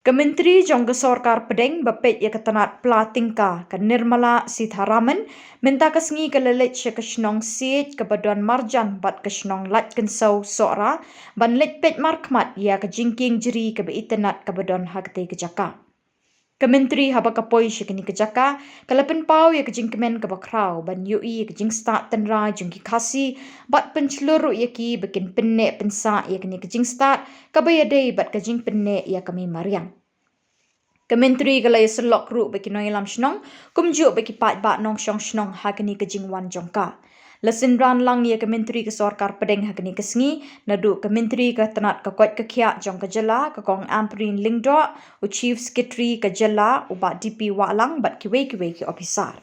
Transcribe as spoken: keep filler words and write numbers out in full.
Ka Myntri jong ka Sorkar Pdeng ba peit ïa ka tnat pla tyngka, ka Nirmala Sitharaman, mynta ka sngi ka la leit sha ka shnong Siej kaba don marjan bad ka shnong Laitkynshew Sohra, ban leit peit markhmat ïa ka jingkieng jri kaba itynnad kaba don ha katei ka jaka. Ka Myntri haba ka poi sha kane ka jaka, ka la pynpaw ïa ka jingkmen kaba khraw ban ïohi ïa ka jingstad tynrai jong ki Khasi, bad pynshlur ruh ïa ki ba kin pynneh pynsah ïa kane ka jingstad kaba ïadei bad ka jingpynneh ïa ka mei mariang. Ka Myntri ka la ïasyllok ruh bad ki nongïalam shnong, kumjuh bad ki paidbah nongshong shnong ha kane ka jingwan jong ka. La synran lang ïa ka Myntri ka Sorkar Pdeng ha kane ka sngi, naduh ka Myntri ka tnat ka koit ka khiah jong ka jylla, ka Kong Ampareen Lyngdoh, u Chief Secretary ka jylla, u Bah D P Wahlang, bad kiwei kiwei ki ophisar.